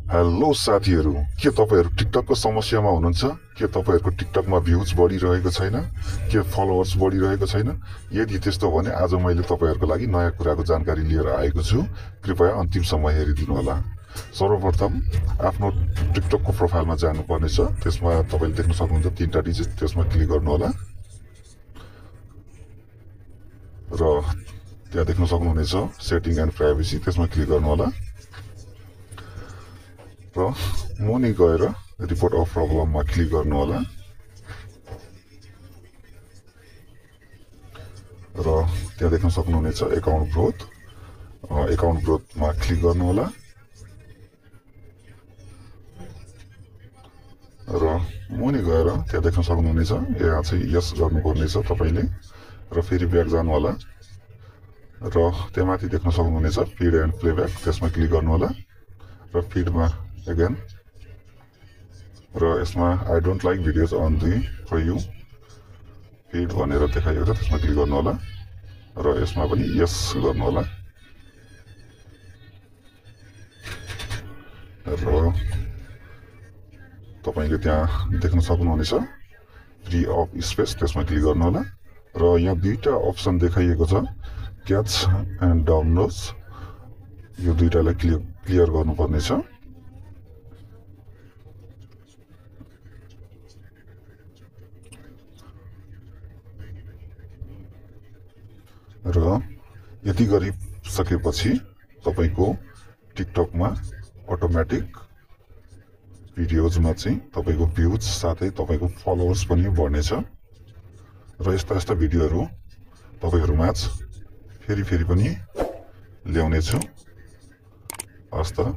Hello साथीहरू, के तपाईहरु टिकटकको समस्यामा हुनुहुन्छ? के तपाईहरुको टिकटकमा भ्यूज बढिरहेको छैन? के फलोवर्स बढिरहेको छैन? यदि त्यस्तो हो भने आज मैले तपाईहरुको लागि नयाँ कुराको जानकारी लिएर आएको छु। कृपया अन्तिमसम्म हेरिदिनु होला। सर्वप्रथम आफ्नो टिकटकको प्रोफाइलमा जानुपर्ने छ। त्यसमा तपाईले देख्न सक्नुहुन्छ तीनटा डिजिट, त्यसमा क्लिक गर्नु होला र त्यहाँ देख्न सक्नुहुनेछ सेटिङ एन्ड प्राइभेसी, त्यसमा क्लिक गर्नु होला र मुनि गएर रिपोर्ट अफ प्रब्लममा क्लिक गर्नु होला र त्यहाँ देख्न सक्नुहुनेछ एकाउन्ट ग्रोथमा क्लिक गर्नु होला र मुनि गएर त्यहाँ देख्न सक्नुहुनेछ यहाँ चाहिँ यस गर्नुपर्ने छ तपाईले र फेरि ब्याक जानु होला र त्यहाँ माथि देख्न सक्नुहुनेछ फिड एन्ड प्लेब्याक, त्यसमा क्लिक गर्नु होला र फिडमा अगेन र यसमा I don't like videos on the for you feed भनेर देखाइएको छ, त्यसमा क्लिक गर्नु होला र यसमा पनि यस गर्नु होला र तपाईले त्यहाँ देख्न सक्नुहुनेछ फ्री अफ स्पेस, त्यसमा क्लिक गर्नु होला र यहाँ दुईटा अप्सन देखाइएको छ क्याच एन्ड डाउनलोड्स, यो दुईटालाई क्लियर गर्नुपर्ने छ र यति गरिसकेपछि तपाईको टिकटकमा अटोमेटिक भिडियोजमा चाहिँ तपाईको भ्यूज साथै तपाईको फलोवर्स पनि बढ्नेछ र यस्ता भिडियोहरू तपाईहरुमाझ फेरि पनि ल्याउने छु। हस् त।